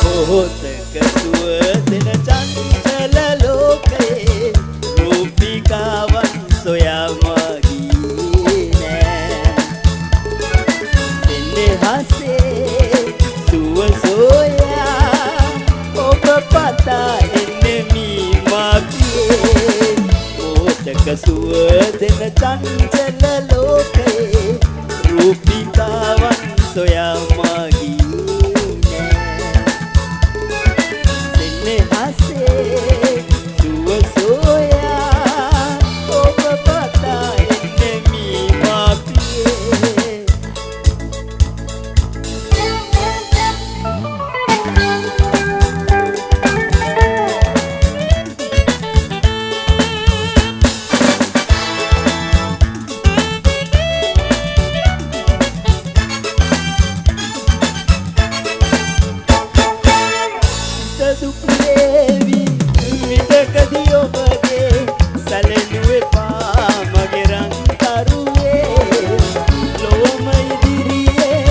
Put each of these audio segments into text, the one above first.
මොහොතක සුව දෙන චංචල ලෝකයේ රූපිකාවන් සොයා මා ගියේ නෑ. සෙනෙහසේ සුව සොයා ඔබ පතා එන්නෙමි මා ප්‍රියේ. මොහොතක සුව දෙන චංචල ලෝකයේ රූපිකාවන් සොයා මා ගියේ සෙනෙහසේ සුව සොයා ඔබ පතා එන්නෙමි මා ප්‍රියේ. සිත දුක් වේවි විටකදී ඔබගේ සැලෙනු එපා මගේ රන් තරුවේ. ලොවම ඉදිරියේ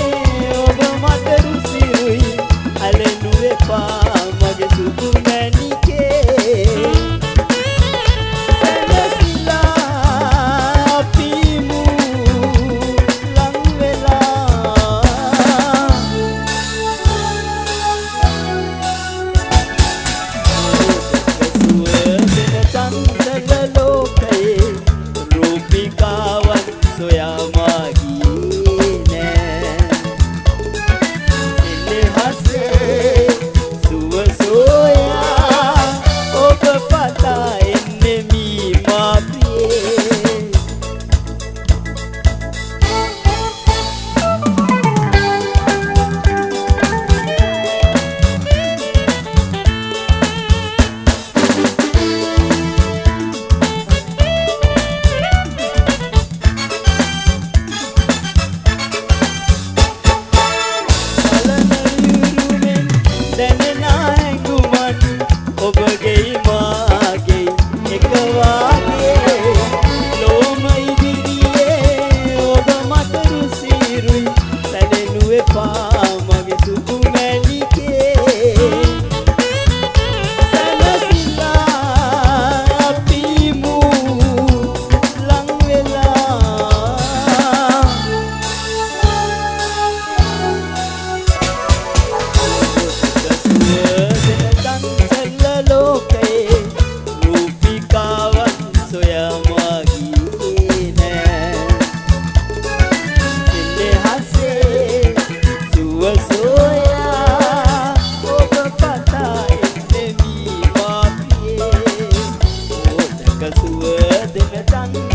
ඔබ මට රුසිරුයි ඇලෙනු එපා මගේ සුදු මැණිකේ. සැනසිලා අපිමු ලං වෙලා. සුව දෙන චංචල ලෝකයේ රූපිකාවන් සොයා මා ගියේ නෑ. සෙනෙහසේ සුව සොයා ඔබ පතා එන්නෙමි මා ප්‍රියේ. බලන යුරුමෙන් දැනෙන හැඟුමන් ඔබගේ මාගේ එක වාගේ. ලෝම ඉදිරියේ ඔබ මට රුසිරුයි සැලෙනු එපා මගේ සුදු මැණිකේ. සැනසිලා අපිමු ලං වෙලා. සුව දෙන චංචල ලෝකයේ රූපිකාවන් සොයා මා ගියේ නෑ. සෙනෙහසේ සුව සොයා ඔබ පතා එන්නෙමි මා ප්‍රියේ. මොහොතක සුව දෙන චංචල